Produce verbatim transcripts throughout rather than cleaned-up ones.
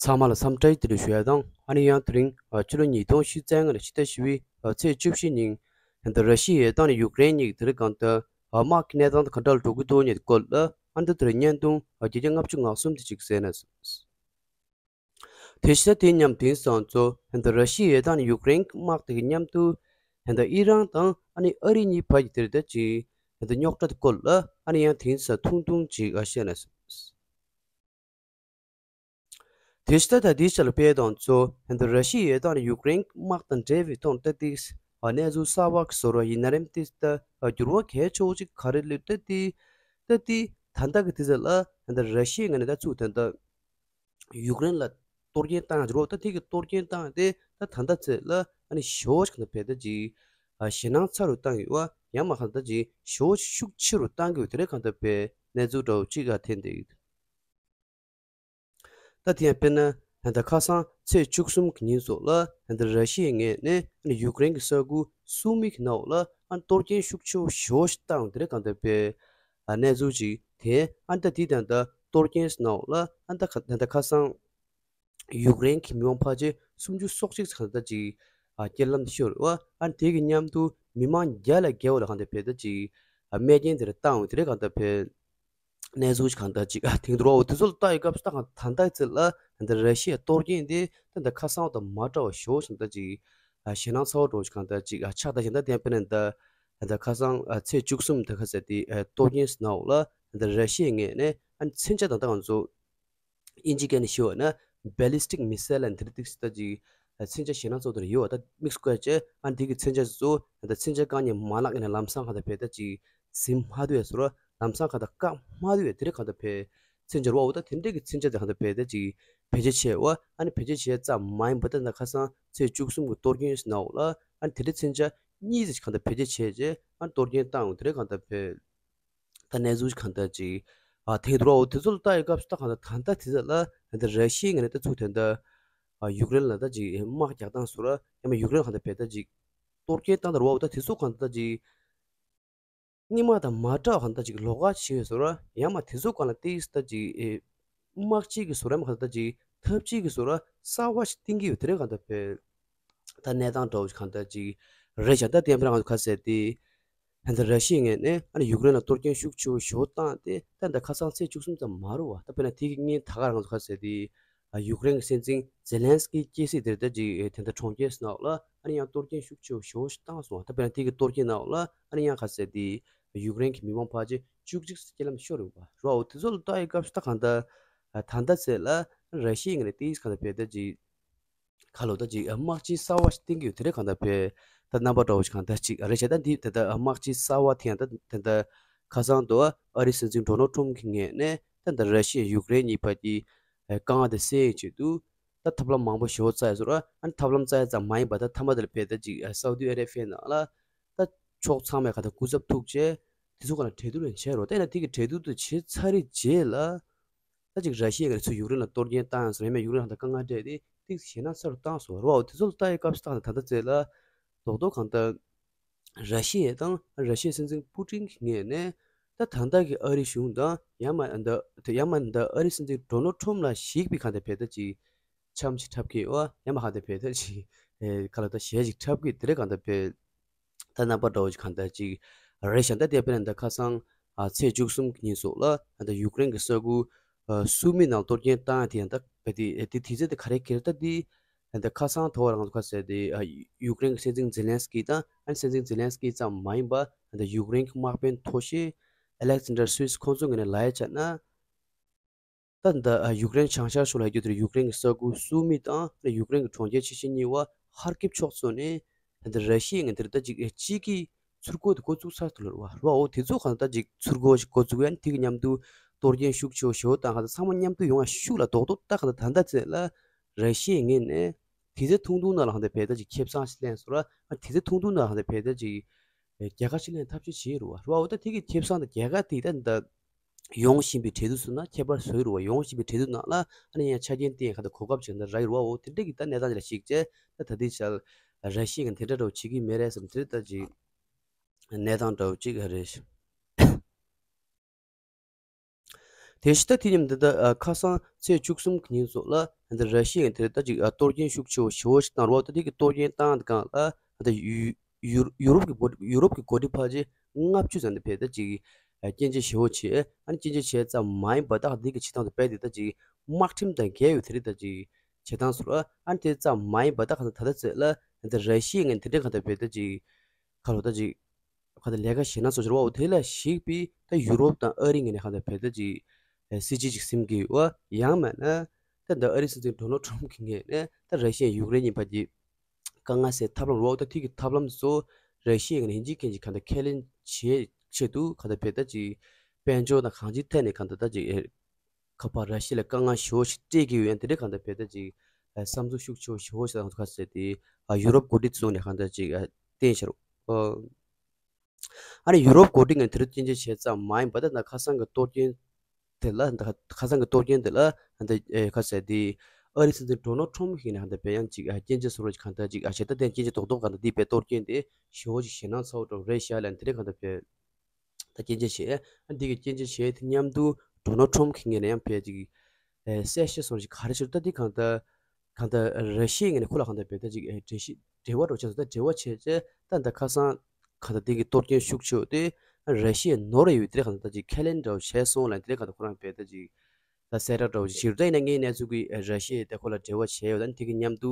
ཚང་མ་ལ་འཚམས་འདྲི་བདེ་ལེགས་ཞུ་ཡ་དང་། ཨ་ནི་ཡང་དེ་རིང་ཕྱི་ལོ་ཉིས་སྟོང་ཉི་ཤུ་རྩ་ལྔ་ལོའི་ཕྱི་ཟླ་བཞི་པའི་ཚེས་བཅུ་བཞི་ཉིན་ད་ར་ཤི་ཡའི་དང་ནི་ཡུཀ་རེན་གཉིས་དེ་རིང་གང་ལྟར་དམག་གི་གནས་སྟངས་དེ་ག་འདྲ་ལ་འགྲོ་གི་འདུག་ཉེ་དུ་སྐོར་ལ་ཨ་འདི་དེ་རིང་བརྙན་ཐུང་བརྒྱ་ཆ་ལྔ་བཅུ་ང་གསུམ་དེ་ཅིག་གསན་ན། དེ་ཤ་དེ་མཉམ་དེང་སང་ཚོ་ད་ར་ཤི་ཡའི་དང་ནི་ཡུཀ་རེན་དམག་དེ་གི་མཉམ་དུ་ད་ཨི་རན་དང་ཨ་ནི་ཨ་རི་གཉིས་བར་གྱི་དེར་ད་ཅིག་ད་རྙོག་དྲ་དེ་སྐོར་ལ་ཨ་ནི་ཡང་དེང་སང་ཐུང་ཐུང་ཅིག་ཨ་བཤད་ན། དེ་ལྟ་ད་དེའི་ཆ་ལ་དཔེ་དང་ཚོ་ད་ར་ཤི་ཡའི་དང་ཡུཀ་རེན་དམག་དང་འབྲེལ་བའི་ཐོག་ད་ཏིག་གནས་ཚུལ་གསར་བ་གི་བཟོ་འདྲ་ཡིན་ན་རེམ་ཏིག་ད་འགྱུར་བ་གལ་ཆེ་བོ་ཅིག་ག་རེ་སླེབས་ད་ཏིག་ད་ཏིག་ད་ལྟ་གི་དེ་ཚོ་ལ་ད་ར་ཤི་ཡའི་ངོས་ནས་ད་ཚུགས་ད་ད་ཡུཀ་རེན་ལ་གཏོར་སྐྱོན་བཏང་འགྱུར་བ་ད་ཏིག་གི་གཏོར་སྐྱོན་བཏང་སྟེ་ད་ད་ལྟ་ཚེ་ལ་ཨ་ནི་ཞོ་ཅིག་ད་བེད་ད་ཅིག་ཞེད་སྣང་ཚ་རུ་བཏང་ཡོད་བ་ཡང་མ་གང་ད་ཅིག་ཞོ་ཤུགས་ཆེ་རུ་བཏང་གི་ཡོད་དེ་རེད་གང་ད་བེད་གནས་ཚུལ་འདྲ་བོ་ཅིག་ཨ་ཐེན་ཏེ། ད་དེ་ཡང་དཔེར་ན་ད་ལྟ་ཁ་སང་ཚེས་བཅུ་གསུམ་གྱི་ཉིན་སོགས་ལ་ད་ལྟ་ར་ཤི་ཡའི་ངོས་ནས་ཡུཀ་རེན་གྱི་ས་ཁུལ་སུ་མི་གི་ནང་ལ་ཨ་གཏོར་སྐྱོན་ཤུགས་ཆེ་བོ་ཞེ་པོ་ཞིག་བཏང་དེ་རེད་གང་ལྟར་པའི་གནས་ཚུལ་ཅིག་དེ་ཨ་ད་དེ་ད་ལྟ་གཏོར་སྐྱོན་ནང་ལ་ཨ་ད་ད་ལྟ་ཁ་སང་ཡུཀ་རེན་གྱི་མི་མང་ཕལ་ཆེར་སུམ་ཅུ་སོ་གཅིག་ཙམ་ད་ཅིག་རྐྱེན་ལམ་ཤོར་བ། ཨ་དེ་གི་མཉམ་དུ་མི་མང་བརྒྱ་ལས་བརྒལ་བ་ལ་གང་ལྟར་བེད་ད་ཅིག་རྨས་སྐྱོན་དེ་རེད་བཏང་བ་དེ་རེད་གང་ལྟར་བེད། གནས་ཚུལ་གང་ལྟར་ཅིག་ཨ་ཐེངས་འདྲ་བོ་དེ་ཚོ་ལ་ལྟ་ཡི་སྐབས་སུ་ད་གང་ད་ལྟ་ཚེ་ལ་ད་ལྟ་ར་ཤི་ཡའི་གཏོར་སྐྱོན་དེ་ད་ལྟ་ཁ་སང་དང་མ་འདྲ་བ་ཞེ་པོ་ཞིག་ད་ཅིག་ཨ་ཞེད་སྣང་ཚ་བོ་འདྲ་བོ་ཞིག་གང་ལྟར་ཅིག་ཨ་ཆགས་ད་ཞེ་ད་བསྟན་པ་ནས་ད་ད་ལྟ་ཁ་སང་ཨ་ཚེས་བཅུ་གསུམ་ད་ག་ཟེར་དེ་ཨ་གཏོར་སྐྱོན་ཟེར་ནའོ་ལ་ད་ལྟ་ར་ཤི་ཡའི་ངོས་ནས་ཨ་མཚོན་ཆ་ད་ལྟ་ང་ཚོ་དབྱིན་ཇིའི་སྐད་ནས་ཞུ་བ་ན་ballistic missile ཨ་འདི་རིགས་ད་ཅིག་ཨ་མཚོན་ཆ་ཞེད་སྣང་ཚ་བོ་དེ་ཡོད་བ། ད་དམིགས་སུ་བཀར་བྱས་ཨ་འདི་གི་མཚོན་ཆ་ཚོ་ད་ལྟ་མཚོན་ཆ་བཀག་ཉར་མ་ལག་ཡིན་ན་ལམ་སང་གང་ལྟར་བེད་ད་ཅིག་ཟིན་མ་ཐུབ་ཡ་བཟོ་ར། ལམ་སང་གང་ལྟར་བཀག་མ་ཐུབ་ཡ་དེ་རིགས་གང་ལྟར་བེད་མཚོན་ཆ་རུ་བ་འོ་ད་དེ་འདྲས་ཀྱི་མཚོན་ཆ་དེ་གང་ལྟར་བེད་ད་ཅིག་བེད་སྤྱོད་བྱས་བ། ཨ་ནི་བེད་སྤྱོད་བྱས་ཙམ་མ་ཡིན་པ་ད་ད་ཁ་སང་ཚེས་བཅུ་གསུམ་གྱི་གཏོར་སྐྱོན་ཟེར་ནའོ་ལ་ཨ་ནི་དེ་འདྲས་མཚོན་ཆ་གཉིས་ཙམ་ཞིག་གང་ལྟར་བེད་སྤྱོད་བྱས་རྗེས་ཨ་ནི་གཏོར་སྐྱོན་བཏང་འོ་དེ་རིགས་གང་ལྟར་བེད། ད་གནས་ཚུལ་གང་ལྟར་ཅིག་ཨ་ཐེངས་འདྲ་བོ་དེ་ཚོ་ལ་ལྟ་ཡི་སྐབས་སུ་ད་གང་ལྟར་ད་ལྟ་དེ་ཚོ་ལ་ད་ལྟ་ར་ཤི་ཡའི་ངོས་ནས་ད་ཚུགས་དོན་ད་ཨ་ཡུཀ་རེན་ལ་ད་ཅིག་དམག་རྒྱག་སྟངས་སུ་ར་ཡང་མ་ཡུཀ་རེན་གང་ལྟར་བེད་ད་ཅིག་གཏོར་སྐྱོན་བཏང་ད་ར་བ་འོ་ད་དེ་ཚོ་གང་ལྟར་ད་ཅིག་སྔོན་མ་དང་མ་འདྲ་བ་གང་ལྟར་ཅིག་ལོགས་ཀ་བྱེད་ཡོད་སོ་ར་ཡང་མ་དེ་ཚོ་གང་ལ་ཏིག་ད་ཅིག་དམག་གཅིག་གི་སོ་ར་མ་གང་ལྟར་ད་ཅིག་ཐབས་གཅིག་གི་སོ་ར་གསར་བ་ཞིག་བཏིང་གི་ཡོད་དེ་རེད་གང་ལྟར་བེད། ད་གནས་སྟངས་འདྲ་བོ་ཞིག་གང་ལྟར་ཅིག་རེད་བཞག་ད་བསྟན་པ་རང་ག་ཟེར་ཏེ། ད་ལྟ་ར་ཤི་ཡའི་ངོས་ནས་ཨ་ནི་ཡུཀ་རེན་ལ་གཏོར་སྐྱོན་ཤུགས་ཆེ་བོ་ཞེ་པོ་བཏང་སྟེ་ད་ལྟ་ཁ་སང་ཚེས་བཅུ་གསུམ་ཙམ་མ་རུ་བ་ད་དཔེར་ན་དེ་གི་སྔོན་ད་ག་རང་ཚོ་ག་ཟེར་ཏེ་ཡུཀ་རེན་གྱི་སྲིད་འཛིན་ཛེ་ལན་སི་ཀི་སྐྱེས་སྲིད་དེར་ད་ཅིག་དེ་འདྲ་གྲོང་ཁྱེར་སྣ་ལ་ཨ་ནི་ཡང་གཏོར་སྐྱོན་ཤུགས་ཆེ་བོ་ཞེ་པོ་ཞིག་བཏང་སོང་བ། ད་དཔེར་ན་དེ་གི་གཏོར་སྐྱོན་ནང་ལ་ཨ་ནི་ཡང་ག་ཟེར་ཏེ་ཡུཀ་རེན་གྱི་མི་མང་ཕལ་ཆེར་བཅུ་གཅིག་ཙམ་རྐྱེན་ལམ་ཤོར་ཡོད་པ་རོ། འོ་དེ་ཚོ་ལ་ལྟ་ཡི་སྐབས་སུ་ད་གང་ལྟར་ད་ལྟ་ཚེ་ལ་ར་ཤི་ཡའི་ངོས་ནས་ཏིག་ག་ལ་བེད་ད་ཅིག་ཁ་ལོ་ད་ཅིག་དམག་སྤྱི་གསར་བ་ཞིག་བཏིང་གི་ཡོད་དེ་རེད་གང་ལྟར་བེད། ད་རྣམ་པ་འདྲ་བོ་ཞིག་གང་ལྟར་ཅིག་རེད་བྱས་ད་འདི་ད་ལྟ་དམག་སྤྱི་གསར་བ་དེ་ཡང་ད་ད་ལྟ་ཁ་སང་དུ་ཨ་རིའི་སྲིད་འཛིན་ཌོ་ནལ་ཊམ་གྱི་ངོས་ནས་ད་ལྟ་ར་ཤི་ཡ་ཡུཀ་རེན་གཉིས་བར་གྱི་དཀའ་ངལ་དེ་སེལ་ཡག་ཆེད་དུ་ད་ཐབས་ལམ་མང་པོ་ཞེ་པོ་བཙལ་ཡོད་ཟེར་བ། ཨ་ནི་ཐབས་ལམ་བཙལ་ཡག་ཙམ་མ་ཡིན་པ་ད་མཐའ་མ་དེ་ལ་བེད་ད་ཅིག་སའུ་ཏི་ཨ་རེ་བྷི་ཡའི་ནང་ལ་ད་ཕྱོགས་ཚང་མས་ག་ད་སྐུ་ཚབ་ཐུག་བྱས་དེ་ཚོ་ག་ལ་གྲོས་བསྡུར་ཡང་བྱས་རོགས་ད་ཡིན་ན་དེ་གི་གྲོས་བསྡུར་དུ་བྱས་ཚར་རེད་རྗེས་ལ། ད་ཅིག་ར་ཤི་ཡ་གི་ཚུར་ཡུཀ་རེན་ལ་གཏོར་སྐྱོན་བཏང་ཡང་སོང་ཡང་མེད་ཡུཀ་རེན་ལ་ད་དཀའ་ངལ་འཕྲད་དེ་ཏིག་ཞེད་སྣང་ཚ་རུ་བཏང་སོང་རོ། དེ་ཚོ་ལ་ལྟ་ཡི་སྐབས་སུ་ད་ད་ལྟ་ཚེ་ལ་རྡོག་རྡོག་གང་ལྟར་ར་ཤི་ཡ་དང་ར་ཤི་ཡའི་སྲིད་འཛིན་པུ་ཏིན་གྱི་ངོས་ནས་ད་ད་ལྟ་གི་ཨ་རི་གཞུང་དང་ཡང་མ་ད་ཡང་མ་ད་ཨ་རི་སྲིད་འཛིན་ཌོ་ནལ་ཊམ་ལ་གཞིགས་པའི་གང་ལྟར་བེད་ད་ཅིག་འཆམ་ཞིག་འཁྲབ་ཀྱི་ཡོད། ཡང་མ་གང་ལྟར་བེད་ད་ཅིག་ག་ལ་ད་ཞལ་ཞིག་འཁྲབ་ཀྱི་དེ་རེད་གང་ལྟར་བེད། ད་རྣམ་པ་འདྲ་བོ་ཞིག་གང་ལྟར་ཅིག་རེད་ཤག་ད་དེ་དཔེར་ན་ད་ཁ་སང་ཨ་ཚེས་བཅུ་གསུམ་གྱི་ཉིན་སོགས་ལ་ད་ཡུཀ་རེན་གྱི་ས་ཁུལ་ཨ་སུ་མི་ནང་གཏོར་སྐྱོན་བཏང་ཡ་དེ་ཡང་ད་བེད་དེ་དེ་དུས་ཚོད་དེ་ག་རེ་ཁེལ་ད་དེ་ད་ཁ་སང་ཐོག་རང་ཚོ་ཁ་ཟེར་དེ་ཨ་ཡུཀ་རེན་གྱི་སྲིད་འཛིན་ཛེ་ལན་སི་ཀི་དང་ཨ་སྲིད་འཛིན་ཛེ་ལན་སི་ཀི་ཙམ་མ་ཡིན་པ་ད་ཡུཀ་རེན་གྱི་དམག་དཔོན་མཐོ་ཤོས་ཨ་ལེག་ཟན་ཌར་སུ་ཁོང་ཚོ་ངོས་ནས་ལབ་ཡ་བྱས་ན། ད་ལྟ་ཡུཀ་རེན་བྱང་ཤར་ཕྱོགས་ལ་ཡོད་དེར་ཡུཀ་རེན་གྱི་ས་ཁུལ་སུ་མི་དང་ཡུཀ་རེན་གྱི་གྲོང་ཁྱེར་ཆེ་ཤོས་གཉིས་པ་ཧར་ཀིབ་ཕྱོགས་སུ་ནས་ད་ལྟ་ར་ཤི་ཡའི་ངོས་དེར་ད་ཅིག་གཅིག་གིས་ཚུར་རྒོལ་དེ་འགོ་བཙུགས་ཚར་ཐུབ་ལ་ར་བ། འོ་དེ་ཚོ་གང་ལྟར་ཅིག་ཚུར་རྒོལ་ཞིག་འགོ་བཙུགས་ཡ་ནི་དེ་གི་མཉམ་དུ་གཏོར་སྐྱོན་ཤུགས་ཆེ་བོ་ཞེ་པོ་བཏང་ག་ད་ཚང་མ་མཉམ་དུ་ཡོང་ཡ་ཤུགས་ལ་རྡོག་རྡོག་ད་གང་ལྟར་ད་ལྟ་ཚེ་ལ་ར་ཤི་ཡའི་ངོས་ནས་དེ་ཚོ་ཐུང་ཐུང་ནང་ལ་གང་ལྟར་བེད་ད་ཅིག་ཁེ་བཟང་ཞིག་ལེན་སོང་ར། ཨ་དེ་ཚོ་ཐུང་ཐུང་ནང་ལ་གང་ལྟར་བེད་ད་ཅིག་རྒྱལ་ཁ་ཞིག་ལེན་ཐབས་ཤེས་བྱེད་ར་བ་ར་བ། འོ་ད་དེ་གི་ཁེ་བཟང་དང་རྒྱལ་ཁ་དེ་ད་ད། ཡོང་བཞིན་པའི་གྲོས་བསྡུར་ཚོ་ནང་ཁྱད་པར་བཟོ་ཡི་རུ་བ། ཡོང་བཞིན་པའི་གྲོས་བསྡུར་ནང་ལ་ཨ་ནི་ཡང་ཆ་རྐྱེན་བསྟན་ཡང་ག་ད་གོ་སྐབས་ཅིག་ད་རག་ཡི་རུ་བའོ། དེ་འདྲ་གི་ད་གནས་སྟངས་ཅིག་ལ་གཞིགས་བྱས་ད་ད་ལྟའི་ཆར་ར་ཤི་ཡ་གི་དེ་འདྲ་འདྲ་བོ་བྱེད་ཀྱི་མེད་རེད་བསམ། དེ་ད་ཅིག་གནས་སྟངས་འདྲ་བོ་ཅིག་རེད། དེ་བཞིན་ད་དེ་མཉམ་དུ་ད་ཨ་ཁ་སང་ཚེས་བཅུ་གསུམ་གྱི་ཉིན་སོགས་ལ་ད་ར་ཤི་ཡས་དེར་ད་ཅིག་ཨ་གཏོར་སྐྱོན་ཤུགས་ཆེ་བོ་ཞེ་བོ་ཞིག་བཏང་རོགས། ད་དེ་གི་གཏོར་སྐྱོན་བཏང་དེ་གང་ལ་ད་ཡུ་ཡུ་ཡུ་རོབ་ཀྱི་འགོ་ཡུ་རོབ་ཀྱི་འགོ་ཁྲིད་ཕལ་ཆེར་ལྔ་བཅུ་ཙམ་དེ་བས་ད་ཅིག་ཨ་སྐྱོན་བརྗོད་ཞེ་བོ་བྱས། ཨ་ནི་སྐྱོན་བརྗོད་བྱས་ཙམ་མ་ཡིན་པ་ད་དེ་གི་བྱེད་སྟངས་དེ་བས་དེ་ད་ཅིག་དམག་ཁྲིམས་དང་འགལ་བའི་དེ་རིགས་ད་ཅིག་བྱེད་སྟངས་སོགས་ལ་ཨ་ནི་དེ་ཙམ་མ་ཡིན་པ་ད་གང་ལྟར་ད་ལྟ་ཚོད་ལ་ད་ར་ཤི་ཡས་ངན་དེ་འདྲའི་གང་ལྟར་བས་ད་ཅིག་ཁ་ལོ་ད་ཅིག་ག་ད་ལས་ཀ་བྱེད་ན་སོ་སོར་བའོ། དེ་ལ་གཞིགས་པའི་ད་ཡུ་རོབ་དང་ཨ་རི་ངོས་ནས་ག་ད་བས་ད་ཅིག་ཨེ་སྲིད་ཇུས་ཅིག་སེམས་ཀྱི་ཡོད་ཡང་མིན་ན་ད་ད་ཨ་རི་སྲིད་འཛིན་ཌོ་ནལ་ཁྲོམ་གྱི་ངོས་ནས་ད་ར་ཤི་ཡ་ཡུཀ་རེན་གཉིས་བར་གྱི་དཀའ་ངལ་སེལ་ཐབས་ལམ་རོགས་ད་ཐིག་གི་ཐབས་ལམ་སོ་ར་ཤི་ཡ་ངོས་ནས་ཡིན་གཅིག་མཁན་གཅིག་ག་ད་ཁས་ལེན་བྱེད་ཆེད་དུ་ག་ད་བས་ད་ཅིག་དཔལ་འབྱོར་དང་གང་ཅིའི་ཐད་ནས་ག་ད་ད་ཅིག་ཨེ་ཁ་པར་ར་ཤི་ཡ་ལ་དཀའ་ངལ་ཞེ་བོ་ཞིག་སྤྲད་ཀྱི་ཡོད་ཡང་དེ་འདྲའི་ག་ད་བས་ད་ཅིག་ཨེ་བསམ་ཚུལ་ཤུགས་ཆེ་བོ་ཞེ་བོ་ཞིག་དང་ཁ་གསལ་ཏེ་ཨ་ཡུ་རོབ་འགོ་ཁྲིད་ཚོ་ནས་ག་ད་ཅིག་ཨ་བསྟན་ཤར། ཨ་ནི་ཡུ་རོབ་འགོ་ཁྲིད་ངས་དེ་རུ་སྐྱོན་བརྗོད་བྱས་ཙམ་མ་ཡིན་པ་ད་ད་ཁ་སང་གི་གཏོར་སྐྱོན་དེ་ལ་ད་ཁ་སང་གི་གཏོར་སྐྱོན་དེ་ལ་ད་ཨེ་ཁ་ཟེར་དེ་ཨ་རི་སྲིད་འཛིན་ཌོ་ནལ་ཁྲོམ་ཞིག་ནས་ད་བས་ཡང་ཅིག་ཨ་སྐྱོན་བརྗོད་སོ་རོ་ཞིག་གང་ལྟར་ཅིག་ཨ་ཞེ་ད་ལྟའི་སྐྱོན་བརྗོད་རྡོག་རྡོག་གང་ལྟར་འདི་བས་གཏོར་སྐྱོན་དེ་ཞེ་བོ་ཞིག་ཞེད་སྣང་ཚ་བོ་འགྲོ་རེད་ཤག་ལ་དེ་འདྲའི་གང་ལྟར་བས་ད་སྐྱོན་བརྗོད་བྱས། ཨ་འདི་གི་སྐྱོན་བརྗོད་བྱས་དེ་མཉམ་དུ་ཌོ་ནལ་ཁྲོམ་ཞིག་ནས་ཡང་བས་ཅིག་ཨེ་གསལ་བཤད་སོ་རོ་ཞིག་ག་རེ་ཞུ་ད་འདི་གང་ལྟར་གང་ལྟར་ར་ཤི་ཡའི་ངོས་ནས་ཁོ་ལ་གང་ལྟར་བས་ད་ཅིག་ཨེ་འབྲེལ་བཤད་འབྲེལ་བ་འགྲོ་ཆེན་སོང་ད་འབྲེལ་བ་བྱས་རྗེས་ད་ད་ཁ་སང་གང་ལྟར་དེ་གི་གཏོར་སྐྱོན་ཤུགས་ཆེ་བ་དེ་ར་ཤི་ཡས་ནོར་ཡོད་དེ་གང་ལྟར་ད་ཅིག་ཁས་ལེན་འདྲ་བོ་བྱས་སོང་ལ་དེ་གང་ལྟར་ཁོ་རང་བས་ད་ཅིག་ད་གསལ་བསྒྲགས་འདྲ་བོ་ཞིག་ཞུ་ད་ཡིན་ན་ངའི་གནས་ཚུལ་གི་ར་ཤི་ཡས་དེ་ཁོ་ལ་འབྲེལ་བ་བྱས་ཡོད་ད་ནི་དེ་གི་མཉམ་དུ་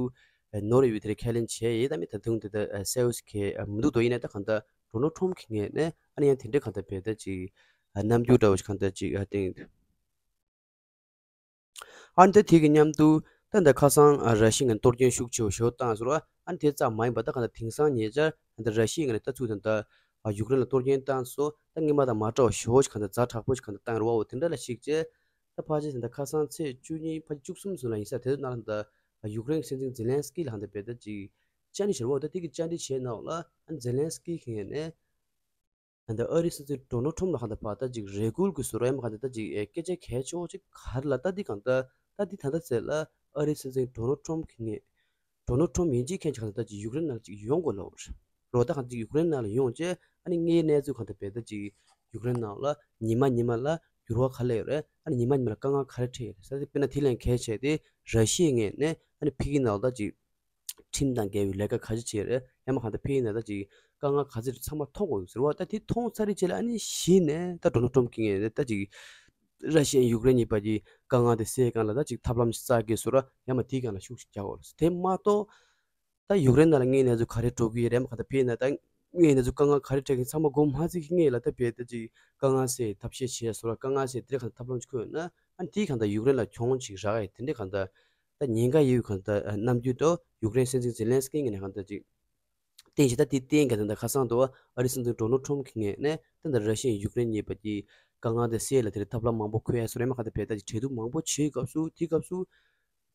ནོར་ཡོད་དེ་ཁས་ལེན་བྱས་ཡོད་ད་མི་ད་དུང་དེ་ད་གསལ་བོ་ཞིག་གས་མི་འདུག་དོ་ཡིན་ན་ད་གང་ལྟར་ཌོ་ནལ་ཁྲོམ་གི་ངོས་ནས་ཨ་ནི་ཡང་དེ་འདྲའི་གང་ལྟར་བས་ད་ཅིག་རྣམ་འགྱུར་འདྲ་བོ་ཞིག་གང་ལྟར་ཅིག་བསྟན། ཨ་ནི་ད་དེ་གི་མཉམ་དུ་ད་ད་ཁ་སང་ཨ་ར་ཤི་ཡ་ངོས་གཏོར་སྐྱོན་ཤུགས་ཆེ་བ་ཞེ་བོ་བཏང་སོང་ར། ཨ་ནི་དེ་ཙམ་མ་ཡིན་པ་ད་གང་ལྟར་དེང་སང་ཉེ་ཆར་ད་ར་ཤི་ཡ་ངོས་ནས་ལྟ་ཚུལ་དང་ད་ཡུཀ་རེན་ལ་གཏོར་སྐྱོན་བཏང་སོང་ད་སྔོན་མ་དང་མ་འདྲ་བ་ཞེ་བོ་ཞིག་གང་ལྟར་ཛ་དྲག་པོ་ཞིག་གང་ལྟར་བཏང་རེད་བ། འོ་དེ་འདྲ་ལ་གཞིགས་རྗེས་ད་ཕལ་ཆེར་ད་ཁ་སང་ཚེས་བཅུ་གཉིས་ཕལ་ཆེར་བཅུ་གསུམ་ཙམ་ལ་ཡིན་ས་དེ་ཚོ་ནང་ལ་ད་ཡུཀ་རེན་གྱི་སྲིད་འཛིན་ཛེ་ལན་སི་ཀི་ལ་གང་ལྟར་བས་ད་ཅིག་བཅར་འདྲི་བྱེད་རེད་བ། ད་དེ་གི་བཅར་འདྲི་བྱས་ནའང་ལ་ཨ་ནི་ཛེ་ལན་སི་ཀི་གི་ངོས་ནས། ད་ལྟ་ཨ་རིའི་སྲིད་འཛིན་ཌོ་ནལ་ཁྲོམ་ལ་གང་ལྟར་ཕར་ད་ཅིག་རེ་སྐུལ་གྱི་བཟོ་འདྲ་ཡང་མ་གང་ལྟར་ད་ཅིག་ཨེ་སྐད་ཆ་གལ་ཆེ་བོ་ཅིག་ག་རེ་ལ་ད་འདི་གང་ལྟར་ད་འདི་ད་ལྟ་ཚེ་ལ་ཨ་རིའི་སྲིད་འཛིན་ཌོ་ནལ་ཁྲོམ་གྱི་ངོས་ཌོ་ནལ་ཁྲོམ་ཡིན་གཅིག་མཁན་གཅིག་གང་ལྟར་ད་ཅིག་ཡུཀ་རེན་ནང་ལ་ཅིག་ཡོང་དགོས་ལབ་རེད། རོ་ད་གང་ཅིག་ཡུཀ་རེན་ནང་ལ་ཡོང་རྗེས་ཨ་ནི་དངོས་གནས་ཚུལ་གང་ལྟར་བས་ད་ཅིག་ཡུཀ་རེན་ནང་ལ་ཉི་མ་ཉི་མ་ལ་འགྱུར་བ་ག་ལ་ཡོད་རེད། ཨ་ནི་ཉི་མ་ཉི་མ་ལ་དཀའ་ངལ་ག་རེ་འཕྲད་ཡོད་རེད་ཟེར་ཏེ་དཔེར་ན་དེ་ལས་གལ་ཆེ་དེ་ར་ཤི་ཡའི་ངོས་ནས་ཨ་ནི་ཕ་གི་ནང་ལ་ད་ཅིག་ཁྲིམས་དང་འགལ་བའི་ལས་ཀ་ག་ཚོད་བྱས་རེད། ཡང་མ་གང་ལྟར་ཕ་གི་ནང་ད་ཅིག་དཀའ་ངལ་ག་ཚོད་རེད་ཚང་མ་མཐོང་དགོས་ཟེར་བ། ད་དེ་མཐོང་ཚར་རེད་བྱས་ལ་ཨ་ནི་གཞི་ནས་ད་ཌོ་ནལ་ཁྲོམ་གྱི་ངོས་ནས་ད་ཅིག་ར་ཤི་ཡ་ཡུཀ་རེན་གཉིས་བར་གྱི་དཀའ་ངལ་དེ་སེལ་གང་ལ་ད་ཅིག་ཐབས་ལམ་ཞིག་བཙལ་དགོས་ཟེར་བ། ཡང་མ་དེའི་སྒང་ལ་ཤུགས་ཤིག་རྒྱག་དགོས་རེད། དེ་མ་གཏོགས་ད་ཡུཀ་རེན་ནང་ལ་དངོས་གནས་ཚུལ་ག་རེ་འགྲོ་གི་ཡོད་རེད། མ་གང་ལྟར་ཕ་གི་ནང་ད་དངོས་གནས་ཚུལ་དཀའ་ངལ་ག་རེ་འཕྲད་ཀྱི་ཚང་མ་མགོ་མ་ཚོས་ཀྱི་སྔོན་ལ་ད་བས་ད་ཅིག་དཀའ་ངལ་སེལ་ཐབས་ཤེས་བྱས་ཟེར་བ། དཀའ་ངལ་སེལ་དེ་རེད་གང་ལྟར་ཐབས་ལམ་ཞིག་ཁོ་ཡོད་ན་ཨ་ནི་དེའི་གང་ལྟར་ཡུཀ་རེན་ལ་གྱོང་ཞིག་རག་ཡ་དེ་འདྲའི་གང་ལྟར། ད་ཉེན་ཁ་ཡོད་གང་ལྟར་རྣམ་འགྱུར་འདྲ་བོ་ཡུཀ་རེན་སྲིད་འཛིན་ཛེ་ལན་སི་ཀི་ངོས་ནས་གང་ལྟར་ཅིག་བསྟན་བྱས། ད་དེ་བསྟན་གང་ལྟར་ཁ་སང་དུ་ཨ་རིའི་སྲིད་འཛིན་ཌོ་ནལ་ཁྲོམ་གྱི་ངོས་ནས་ད་ལྟ་ར་ཤི་ཡ་ཡུཀ་རེན་གཉིས་བར་གྱི་དཀའ་ངལ་དེ་སེལ་ལ་དེ་རིང་ཐབས་ལམ་མང་པོ་འཁོད་ཡ་སོ་རེད། མ་གང་ལྟར་བས་ད་ཅིག་གྲོས་བསྡུར་མང་པོ་བྱེད་སྐབས་སུ་དེའི་སྐབས་སུ་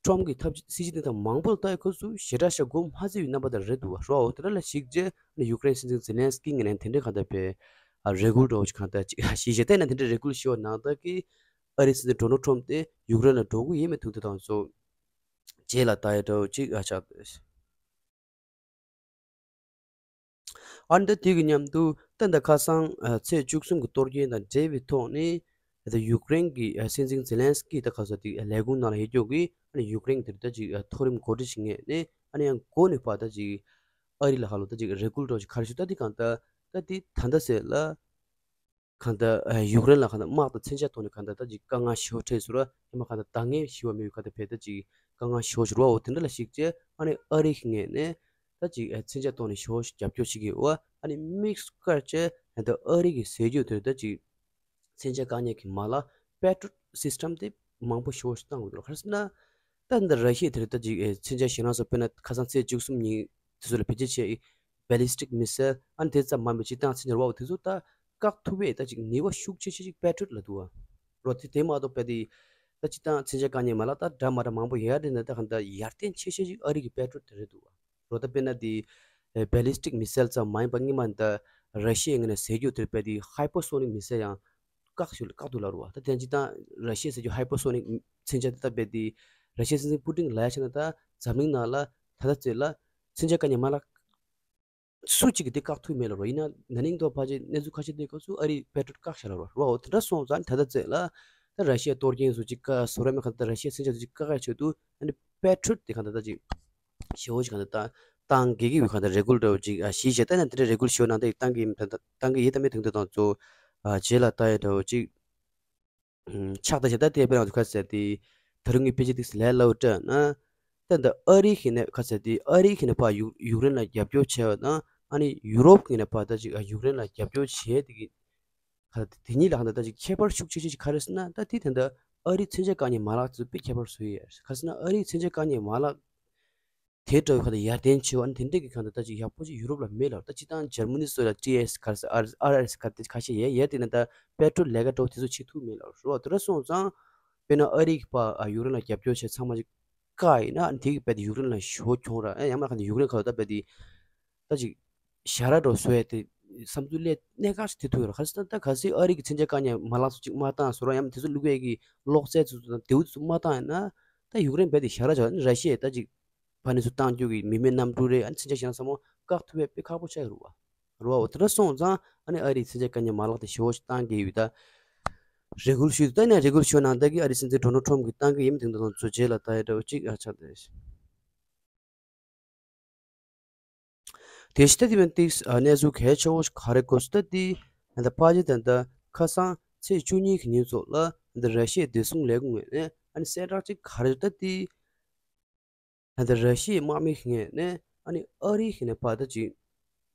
ཁྲོམ་གྱི་ཐབས་སྲིད་ཇུས་དེ་དག་མང་པོ་ལ་ལྟ་ཡི་སྐབས་སུ་ཞེ་དྲག་ཤ་མགོ་མ་ཚོས་པའི་རྣམ་པ་དེ་རེད་འདུག་བ། རོ་དེ་འདྲ་ལ་གཞིགས་རྗེས་ཡུཀ་རེན་སྲིད་འཛིན་ཛེ་ལན་སི་ཀི་ངོས་ནས་དེ་འདྲའི་གང་ལྟར་བས་རེ་སྐུལ་འདྲ་བོ་ཞིག་གང་ལྟར་ཅིག་ཞེ་ཞེ་ལྟས་ན་དེ་འདྲའི་རེ་སྐུལ་ཞུ་བ་ནང་ལྟར་གྱི་ཨ་རིའི་སྲིད་འཛིན་ཌོ་ནལ་ཁྲོམ་དེ་ཡུཀ་རེན་ལ་འགྲོ་གི་ཡིན་མིན་ཐུག་དེ་དང་སོ་རྗེས་ལ་ལྟ་ཡ་འདྲ་བོ་ཅིག་ཨ་ཆགས། ཨ་ནི་ད་དེ་གི་མཉམ་དུ་ད་ལྟ་ཁ་སང་ཨ་ཚེས་བཅུ་གསུམ་གི་གཏོར་སྐྱོན་དང་འབྲེལ་བའི་ཐོག་ནས་ད་ལྟ་ཡུཀ་རེན་གྱི་ཨ་སྲིད་འཛིན་ཛེ་ལན་སི་ཀི་ད་ག་ས་དེ་ལས་ཁུངས་ནང་ལ་ཡོད་ཀྱོག་གི་ཨ་ནི་ཡུཀ་རེན་གྱི་དེ་ད་ཅིག་ཨ་མཐོ་རིམ་འགོ་ཁྲིད་ཞིག་ངོས་ནས་ཨ་ནི་ཡང་འགོ་ནས་ཕར་ད་ཅིག་ཨ་རི་ལ་ཧ་ལོ་ད་ཅིག་རེ་སྐུལ་འདྲ་བོ་ཞིག་ག་རེ་ཞུ་ད་དེ་གང་ལྟར་ད་དེ་ད་ལྟ་ཟེར་ལ། གང་ལྟར་ཨ་ཡུཀ་རེན་ལ་གང་ལྟར་དམག་དང་མཚོན་ཆ་ཐོག་ནས་གང་ལྟར་ད་ཅིག་དཀའ་ངལ་ཞེ་པོ་འཕྲད་སོང་ར། ཡང་མ་གང་ལྟར་འདང་ངེས་ཞེ་པོ་མེད་པའི་གང་ལྟར་བས་ད་ཅིག་དཀའ་ངལ་ཞེ་པོ་ཞིག་རོ། འོ་དེ་འདྲ་ལ་གཞིགས་རྗེས་ཨ་ནི་ཨ་རི་གི་ངོས་ནས་ད་ཅིག་ཨ་མཚོན་ཆ་ཐོག་ནས་ཞེ་པོ་ཞིག་རྒྱབ་སྐྱོར་བྱེད་ཀྱི་ཡོད། ཨ་ནི་དམིགས་སུ་བཀར་བྱས་ད་ལྟ་ཨ་རི་གི་ཟས་རྒྱུ་དེར་ད་ཅིག་མཚོན་ཆ་བཀག་ཉར་གྱི་མ་ལག་པེ་ཊྲིའོཊ་སིས་ཊམ་དེ་མང་པོ་ཞེ་པོ་ཞིག་བཏང་དགོས་འདུག་ག་རེ་ཟེར་ན། ད་འདི་ར་ཤི་ཡ་དེར་ད་ཅིག་ཨེ་མཚོན་ཆ་ཞེ་དྲག་སོགས་དཔེར་ན་ཁ་སང་ཚེས་བཅུ་གསུམ་ཉིན་དེ་ཚོ་ལ་བེད་སྤྱོད་བྱས་ཡི་ballistic missile ཨ་ནི་དེ་ཙམ་མ་མེད་སྤྱིར་བཏང་མཚོན་ཆ་ར་བ་དེ་ཚོ་ད་བཀག་ཐུབ་པའི་ད་ཅིག་ནུས་པ་ཤུགས་ཆེ་ཤོས་ཅིག་པེ་ཊྲིའོཊ་ལ་འདུག་བ། རོ་དེ་དེ་མ་གཏོགས་པ་དེ་ད་སྤྱིར་བཏང་མཚོན་ཆ་བཀག་ཉར་མ་ལག་ད་འདྲ་མ་འདྲ་མང་པོ་ཡོད་རེད། ན་ད་གང་ལྟར་ཡར་བརྟན་ཆེ་ཤོས་ཅིག་ཨ་རི་གི་པེ་ཊྲིའོཊ་དེ་རེད་འདུག་བ། རོ་ད་དཔེར་ན་དེ་ཨེ་ballistic missile ཙམ་མ་ཡིན་པ་སྔོན་མ་ད་ར་ཤི་ཡའི་ངོས་ནས་ཟས་རྒྱུ་དེར་བས་དེ་hypersonic missile ཡང་བཀག་ཞུ་བཀག་འདུག་ལབ་རེད་བ། ད་དེ་ཡང་སྤྱིར་བཏང་ར་ཤི་ཡ་ཟེར་རྒྱུ་hypersonic མཚོན་ཆ་དེ་ད་རྦད་དེ་ར་ཤི་ཡའི་སྲིད་འཛིན་པུ་ཏིན་ལབ་ཡ་ཆ་ན་ད་འཛམ་གླིང་ནང་ལ་ད་ལྟ་ཚོད་ལ་མཚོན་ཆ་བཀག་ཉར་མ་ལག་སུ་གཅིག་གིས་དེ་བཀག་ཐུབ་མེད་ལབ་རེད་བ། ཡིན་ན་ན་ནིང་ཐོག་ཕལ་ཆེར་གནས་ཚུལ་ཁ་ཤས་དེ་སྐབས་སུ་ཨ་རིས་པེ་ཊྲིའོཊ་བཀག་བཞག་ལབ་རེད་བ། འོ་དེ་འདྲ་སོང་ཙང་ད་ལྟ་ཚོད་ལ་ ད་ར་ཤི་ཡ་གཏོར་སྐྱོན་བཟོ་ཅིག་བཀག་བཟོ་ར་མེད་གང་ལྟར་ར་ཤི་ཡ་མཚོན་ཆ་བཟོ་ཅིག་བཀག་ཡ་ཆེད་དུ་ཨ་ནི་པེ་ཊྲོཊ་དེ་གང་ལྟར་ད་ཅིག་ཞེ་བོ་ཅིག་གང་ལྟར་ད་བཏང་དགོས་ཀྱི་ཡོད། གང་ལྟར་རེ་སྐུལ་འདྲ་བོ་ཅིག་ཨ་གཞི་བྱས་ད་ནི་དེ་འདྲ་རེ་སྐུལ་ཞུ་ནང་ད་བཏང་གི་ཡིན། ད་བཏང་གི་ཡིན་ད་མི་དེང་དུ་དང་གཙོ་ཨ་རྗེས་ལ་ལྟ་ཡ་འདྲ་བོ་ཅིག་ཕྱག་ད་བྱས་ད་དེ་དཔེར་ན་ཁ་ཟེར་དེ་ད་རུང་གི་དཔེ་ཆ་ཏིག་ལས་སླ་བོ་སྤྲད་ན། ད་ད་ཨ་རི་ཁེ་ནས་ཁ་ཟེར་དེ་ཨ་རི་ཁེ་ནས་ཕར་ཡུ་ཡུཀ་རེན་ལ་རྒྱབ་སྐྱོར་བྱས་པ་དང་ཨ་ནི་ཡུ་རོབ་ཁེ་ནས་ཕར་ད་ཅིག་ཨ་ཡུཀ་རེན་ལ་རྒྱབ་སྐྱོར་བྱས་དེ་གི་ཁ་དེ་གཉིས་ལ་ཧ་ད་ད་ཅིག་ཁྱད་པར་ཤུགས་ཆེ་ཆེ་ཅིག་ག་རེ་ཟེར་ན། ད་དེ་ད་ད་ཨ་རིའི་མཚོན་ཆ་བཀག་ཉེས་མ་ལག་ཚོ་དཔེ་ཁྱད་པར་བཟོ་ཡི་ཡ། ག་རེ་ཟེར་ན་ཨ་རིའི་མཚོན་ཆ་བཀག་ཉེས་མ་ལག་དེ་འདྲ་བའི་གང་ལྟར་ཡར་ལྡན་ཆེ་བ་ཨ་ནི་དེ་འདྲས་ཀྱི་གང་ལྟར་ད་ཅིག་ཡག་པོ་ཅིག་ཡུ་རོབ་ལ་མེད་ལ། ད་སྤྱིར་བཏང་འཇར་མ་ནི་སོགས་ལ་ཊི་ཨེ་སི་ག་རེ་ཟེར་ཨར་ཨར་ཨེ་སི་ག་རེ་ཁ་ཤས་ཡས་ཡས་དེ་ན་ད་པེ་ཊྲོལ་ལས་ཀ་འགྲོ་དེ་ཚོ་བྱེད་ཐུབ་མེད་ལ་རོ། དེ་འདྲ་སོང་ཙང་དཔེར་ན་ཨ་རི་གི་ཕར་ཨ་ཡུཀ་རེན་ལ་རྒྱབ་སྐྱོར་བྱས་ཚང་མ་ཅིག་བཀག་ཡིན་ན་ཨ་ནི་དེ་གི་རྦད་དེ་ཡུཀ་རེན་ལ་ཞེ་པོ་གྱོང་རག་ཨ་ཡང་མ་གང་ལྟར་ཡུཀ་རེན་ཁ་ལོ་ད་རྦད་དེ་ད་ཅིག་ཞ་ར་འགྲོ་བཟོ་ཡས་དེ་བསམ་ཚུལ་སླེབས་གནད་འགག་ཅིག་དེ་ཐུག་ཡོད་རེད། ག་རེ་ཟེར་ན་ད་གལ་སྲིད་ཨ་རི་གི་མཚོན་ཆ་བཀག་ཉེས་མ་ལག་ཚོ་ཅིག་མ་བཏང་བཟོ་ར་ཡང་དེ་ཚོ་བླུག་ཡས་ཀྱི་གློག་རྫས་ཚོ་དང་དེའུ་ཚོ་མ་བཏང་ཡིན་ན། ད་ཡུཀ་རེན་རྦད་དེ་ཞ་ར་ཆགས། ཨ་ནི་ར་ཤི་ཡས་ད་ཅིག་ཕར་ནས་ཚུར་བཏང་རྒྱུ་གི་མི་མེད་གནམ་གྲུ་རེད། ཨ་ནི་མཚོན་ཆ་ཞེ་དྲག་ཚང་མ་བཀག་ཐུབ་ཡས་དཔེ་ཁག་པོ་ཆགས་ཀྱི་རེད་བ། རེད་བ། འོ་དེ་འདྲ་སོང་ཙང་ཨ་ནི་ཨ་རིའི་མཚོན་ཆ་བཀག་ཉེས་མ་ལག་དེ་ཞེ་པོ་ཞིག་བཏང་གི་ཡོད་ད། རེ་སྐུལ་ཞུས་འདུག་ད་ནས་རེ་སྐུལ་ཞུས་ནང་ད་གི་ཨ་རིའི་སྲིད་འཛིན་ཌོ་ནལ་ཊམ་གྱིས་བཏང་གི་ཡིན། དེང་དུ་དང་ཚོ་རྗེས་ལ་ལྟ་ཡ་འདྲ་བོ་གཅིག་ཨ་ཆགས་ཏེ། དེ་ཕྱི་ད་དེ་བན་ཏིག་གནས་ཚུལ་གལ་ཆེ་བོ་ཞིག་ག་རེ་གོ་སོང་ད་དེ། ད་ཕ་ཇི་ད་ད་ཁ་སང་ཚེས་བཅུ་གཉིས་ཀྱི་ཉིན་ཚོ་ལ་ད་ར་ཤི་ཡའི་བདེ་སྲུང་ལས་ཁུངས་ངོས་ནས་ཨ་ནི་གསལ་བསྒྲགས་ཅིག་ག་རེ་ད་དེ། ད་ལྟ་ར་ཤི་ཡའི་དམག་མི་ཞིག་ངོས་ནས་ཨ་ནི་ཨ་རི་ཞིག་ནས་ཕར་ད་ཅིག་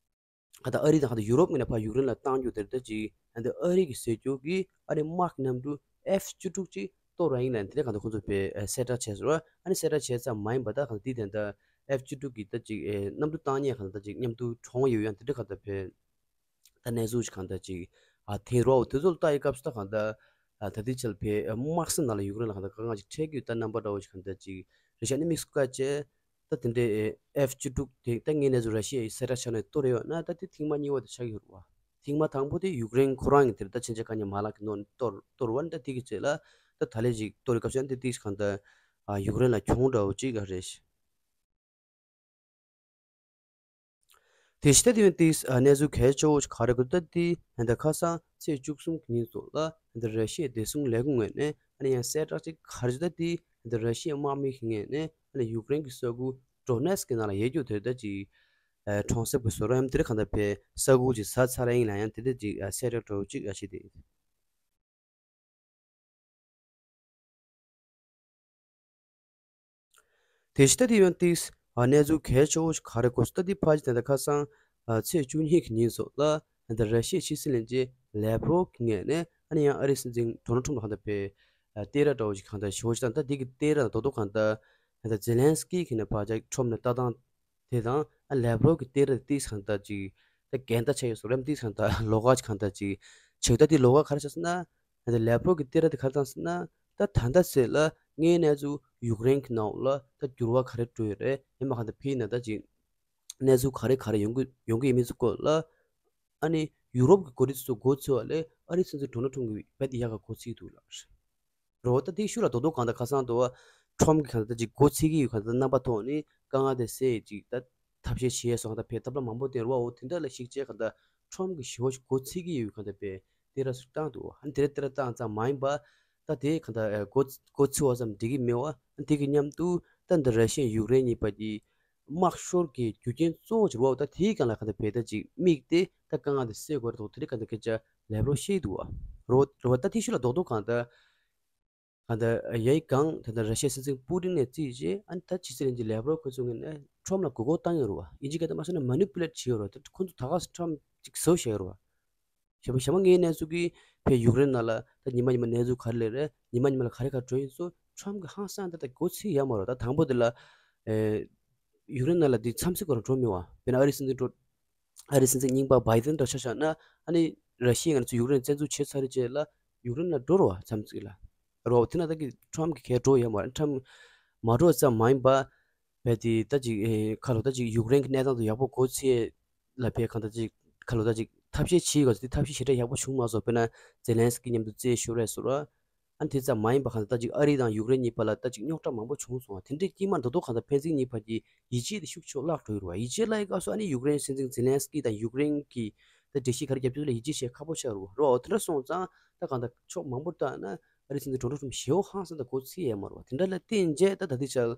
ད་ལྟ་ཨ་རི་དང་ད་ལྟ་ཡུ་རོབ་ངོས་ནས་ཕར་ཡུཀ་རེན་ལ་བཏང་རྒྱུ་དེར་ད་ཅིག་ད་ལྟ་ཨ་རི་གི་ཟེར་རྒྱུ་གི་ཨ་ནི་དམག་གི་གནམ་གྲུ་ཨེཕ་བཅུ་དྲུག་ཅིག་གཏོར་བ་ཡིན་ལ་དེ་འདྲ་གང་ལྟར་ཁོང་ཚོ་བས་གསལ་བསྒྲགས་བྱས་སོང་། ཨ་ནི་གསལ་བསྒྲགས་བྱས་ཙམ་མ་ཡིན་པ་ད་གང་ལྟར་དེ་ད་ལྟ་ཨེཕ་བཅུ་དྲུག་གི་ད་ཅིག་གནམ་གྲུ་བཏང་མཁན་གང་ལྟར་ད་ཅིག་མཉམ་དུ་གྲོངས་ཡོད་ཡང་དེ་འདྲ་གང་ལྟར་བས། ད་གནས་ཚུལ་ཞིག་གང་ལྟར་ཅིག་ཨ་དེ་རོ་དེ་ཚོ་ལ་ལྟ་ཡི་སྐབས་སུ་ད་གང་ལྟར་ཨ་ད་ལྟའི་ཆར་བས་དམག་ས་ནང་ལ་ཡུཀ་རེན་ལ་གང་ལྟར་དཀའ་ངལ་ཅིག་འཕྲད་ཀྱི་ཡོད་ད་རྣམ་པ་འདྲ་བོ་ཞིག་གང་ལྟར་ཅིག་རེ་ཞིག་ནི་དམིགས་སུ་བཀར་བྱས་ད་དེ་འདྲའི་ཨེཕ་བཅུ་དྲུག་དེ་ད་ངའི་གནས་ཚུལ་ར་ཤི་ཡའི་གསལ་བསྒྲགས་ཆ་ནས་གཏོར་ཡོད་ན་ད་དེ་ཐེངས་མ་གཉིས་པ་དེ་ཆགས་ཀྱི་ཡོད་རེད་བ། ཐེངས་མ་དང་པོ་དེ་ཡུཀ་རེན་ཁོ་རང་གི་དེར་ད་མཚོན་ཆ་བཀག་ཉེས་མ་ལག་གི་ནང་ནས་གཏོར་གཏོར་བ་ནི་ད་དེ་གི་རྗེས་ལ་ད་ད་ལས་ཅིག་གཏོར་ཡི་སྐབས་སུ་ཡང་དེ་ཏིག་གང་ལྟར་ཨ་ཡུཀ་རེན་ལ་གྱོང་འདྲ་བོ་ཅིག་ཨ་རེད། དེ་ཕྱི་ད་དེ་བས་ཏིག་གནས་ཚུལ་གལ་ཆེ་བོ་ཞིག་ག་རེ་གོ་ད་དེ་ད་ཁ་སང་ཚེས་བཅུ་གསུམ་གྱི་ཉིན་ཚོ་ལ་ད་ར་ཤི་ཡའི་བདེ་སྲུང་ལས་ཁུངས་ངོས་ནས་ཨ་ནི་ཡང་གསལ་བསྒྲགས་ཅིག་ག་རེ་ད་དེ་ད་ར་ཤི་ཡའི་དམག་མི་ཞིག་ངོས་ནས་ཨ་ནི་ཡུཀ་རེན་གྱི་ས་ཁུལ་ཌོ་ནེ་སི་ཀི་ནང་ལ་ཡོད་རྒྱུ་དེ་ད་ཅིག་གྲོང་གསེབ་ཀྱི་བཟོ་གྲྭ་ཡང་དེ་རིགས་གང་ལྟར་བས་ས་ཁུལ་ཅིག་ཟ་ཚར་ཡིན་ལ་ཡང་དེ་ད་ཅིག་གསལ་བསྒྲགས་འདྲ་བོ་ཅིག་ཨ་བྱས་ཏེ། དེ་ཕྱི་ད་དེ་ཡང་ཏིག་གནས་ཚུལ་གལ་ཆེ་བོ་ཞིག་ག་རེ་གོ་སོང་ད་དེ་ཕ་ཇི་ད་ལྟ་ཁ་སང་ཚེས་བཅུ་གཉིས་ཀྱི་ཉིན་སོགས་ལ་ད་ར་ཤི་ཡའི་ཕྱི་སྲིད་བློན་ཆེན་ལེབ་རོབ་ཀྱི་ངོས་ནས་ཨ་ནི་ཡང་ཨ་རིའི་སྲིད་འཛིན་ཌོ་ནལ་ཁྲོམ་ལ་གང་ལྟར་བས་ལྟ་ར་འདྲ་བོ་ཞིག་གང་ལྟར་ཞེ་བོ་ཞིག་དང་ད་དེ་གི་ལྟ་ར་རྡོག་རྡོག་གང་ལྟར་ད་ལྟ་ཛེ་ལན་སི་ཀི་གི་ནས་ཕར་ཅིག་ཁྲོམ་ནས་ལྟ་སྟངས་དེ་དང་ཨ་ལེབ་རོབ་ཀྱི་ལྟ་ར་ཏིག་གང་ལྟར་ཅིག་ད་འགལ་ཟླ་ཆགས་ཡོད་སོགས་རེམ་ཏིག་གང་ལྟར་ལོགས་ཀ་གང་ལྟར་ཅིག་ཆགས་ད་དེ་ལོགས་ཀ་ག་རེ་ཆགས་སོང་ན། ད་ལེབ་རོབ་ཀྱི་ལྟ་ར་དེ་ག་རེ་བཏང་ཟེར་ན། ད་ད་ལྟ་ཟེར་ལ་ངའི་གནས་ཚུལ་ཡུཀ་རེན་གྱི་ནང་ལ་ད་འགྱུར་བ་ག་རེ་འགྲོ་ཡོད་རེད། ཡིན་མ་ག་ད་ཕི་ན་ད་ཅིག་གནས་ཚུལ་ག་རེ་ག་རེ་ཡོང་གི་ཡོང་གི་ཡིན་མིན་ཚོ་སྐོར་ལ། ཨ་ནི་ཡུ་རོབ་ཀྱི་འགོ་ཁྲིད་ཚོ་མགོ་ཚོས་པ་ལས་ཨ་རིའི་སྲིད་འཛིན་ཌོ་ནལ་ཁྲོམ་གྱིས་རྦད་དེ་ཡག་ག་མགོ་ཚོས་འདུག་ལགས། རོ་ད་དེ་ཤུ་ལ་རྡོག་རྡོག་གང་ལྟར་ཁ་སང་དུ་བ་ཁྲོམ་གྱི་གང་ལྟར་ཅིག་མགོ་ཚོས་ཀྱི་ཡོད་གང་ལྟར་རྣམ་པ་ཐོག་ནས་དཀའ་ངལ་དེ་སེལ་ཅིག་ད་ཐབས་ཤེས་བྱས་སོང་ད་ཕེ་ཐབས་ལ་མང་པོ་བསྟན་རོ་འོ་དེ་འདྲ་ལ་ཞིག་བྱས་གང་ལྟར་ཁྲོམ་གྱི་ཞི་བ་ཞིག་མགོ་ཚོས་ཀྱི་ཡོད་གང་ལྟར་ཕེ། དེ་ར་སུ་བཏང་འདུག་ཨ་ནི་དེ་ར་དེ་ར་བཏང་ཙམ་མ་ཡིན་པ། ད་དེ་གང་ལྟར་ཨེ་མགོ་མགོ་ཚོས་པ་ཙམ་འགྲིག་གི་མེད་པ། ཨ་ནི་དེ་གི་མཉམ་དུ་ད་འདི་ར་ཤི་ཡ་ཡུཀ་རེན་གཉིས་བར་གྱི་དམག་ཤོར་གྱི་རྒྱུ་རྐྱེན་གཙོ་བོ་ཅིག་རེད་བ། ད་དེའི་སྒང་ལ་གང་ལྟར་བེད་ད་ཅིག་དམིགས་ཏེ་ད་དཀའ་ངལ་དེ་སེལ་དགོས་རེད་འདུག་དེ་རིགས་གང་ལྟར་སྐད་ཆ་ལེབ་རོ་བཤད་འདུག་བ། རོ་རོ་ད་དེ་ཤུ་ལ་རྡོག་རྡོག་གང་ལྟར་གང་ལྟར་ཡའི་སྒང་ད་ལྟ་ར་ཤི་ཡའི་སྲིད་འཛིན་པུ་ཏིན་ནས་བརྩིས་རྗེས་ཨ་ནི་ད་ཕྱི་སྲིད་བློན་ཆེན་ལེབ་རོ་ཁོ་ཚོ་ངོས་ནས་ཁྲོམ་ལ་མགོ་སྐོར་བཏང་ཡོད་རེད་བ། ཡིན་གཅིག་ག་ད་མ་སོང་ན་མ་ནི་པུ་ལེ་ཊི་བྱེད་ཡོད་རེད། ད་ཁོ་ཚོ་ད་ག་སེ་ཁྲོམ་ཅིག་ཟོས་བཞག་ཡོད་རེད་བ། ཞེ་པོ་ཞེ་མ་ངའི་གནས་ཚུལ་གྱིས་ཕེ་ཡུཀ་རེན་ནང་ལ་ད་ཉི་མ་ཉི་མ་གནས་ཚུལ་ག་རེ་ལས་རེད། ཉི་མ་ཉི་མ་ལ་ག་རེ་ག་འགྲོ་ཡིན་ཚོ་ཁྲོམ་གྱི་ཧང་སང་ད་ད་མགོ་ཚོས་ཡ་མ་རོ། ད་དང་པོ་དེ་ལ་ཨེ་ཡུཀ་རེན་ནང་ལ་དེ་འཚམས་གཟིགས་སྐོར་འགྲོ་མི་བ། དཔེར་ན་ཨ་རིའི་སྲིད་འཛིན་འགྲོ་ཨ་རིའི་སྲིད་འཛིན་རྙིང་པ་བྷའི་ཏིན་འདྲ་ཆ་བཞག་ན་ཨ་ནི་ར་ཤི་ཡས་ང་ཚོ་ཡུཀ་རེན་བཙན་འཛུལ་བྱས་ཚར་རྗེས་ལ་ཡུཀ་རེན་ལ་འགྲོ་རོ་བ་འཚམས་གཟིགས་ལ་རོ། དེ་ན་ད་གི་ཁྲོམ་གྱི་གས་འགྲོ་ཡ་མ་རེད། ཁྲོམ་མ་འགྲོ་ཙམ་མ་ཡིན་པ། བས་དེ་ད་ཅིག་ཨེ་ཁ་ལོ་ད་ཅིག་ཡུཀ་རེན་གྱི་གནས་སྟངས་དེ་ཡག་པོ་མགོ་ཚོས་ལ་བས་གང་ད་ཅིག་ཁ་ལོ་ད་ཅིག་ཐབས་ཤེས་བྱེད་དགོས་ཟེར་དེ་ཐབས་ཤེས་ཞེ་དྲག་ཡག་པོ་བྱུང་མ་སོང་། དཔེར་ན་ཛེ་ལན་སི་ཀི་མཉམ་དུ་རྩོད་ཤོར་རེད་ཟེར་ར། ཨ་ནི་དེ་ཙམ་མ་ཡིན་པ་གང་ད་ད་ཅིག་ཨ་རི་དང་ཡུཀ་རེན་གཉིས་བར་ལ་ད་ཅིག་རྙོག་དྲ་མང་པོ་བྱུང་སོང་བ། དེ་འདྲའི་དཀྱིལ་མ་རྡོག་རྡོག་གང་ད་ཕན་ཚུན་གཉིས་བར་གྱི་ཡིད་ཆེས་དེ་ཤུགས་ཆེ་བརླག་འགྲོ་ཡི་རེད་བ། ཡིད་ཆེས་བརླག་ཡི་སྐབས་སུ་ཨ་ནི་ཡུཀ་རེན་སྲིད་འཛིན་ཛེ་ལན་སི་ཀི་དང་ཡུཀ་རེན་གྱི་ད་འགྲེལ་བཤད་ག་རེ་རྒྱབ་ཆོག་ལ་ཡིད་ཆེས་བྱེད་ཁག་པོ་ཆགས་རེད་བ། རོ་དེ་འདྲ་སོང་ཙང་ད་གང་ད་ཕྱོགས་མང་པོ་བལྟས་ན། ཨ་རིའི་སྲིད་འཛིན་ཌོ་ནལ་ཊམ་ཞེ་པོ་ཧང་སང་དང་གོ་ཚིག་ཡས་མ་རེད་བ། དེ་འདྲ་ལ་བརྟེན་བྱས་ད་ད་ལྟའི་ཆར་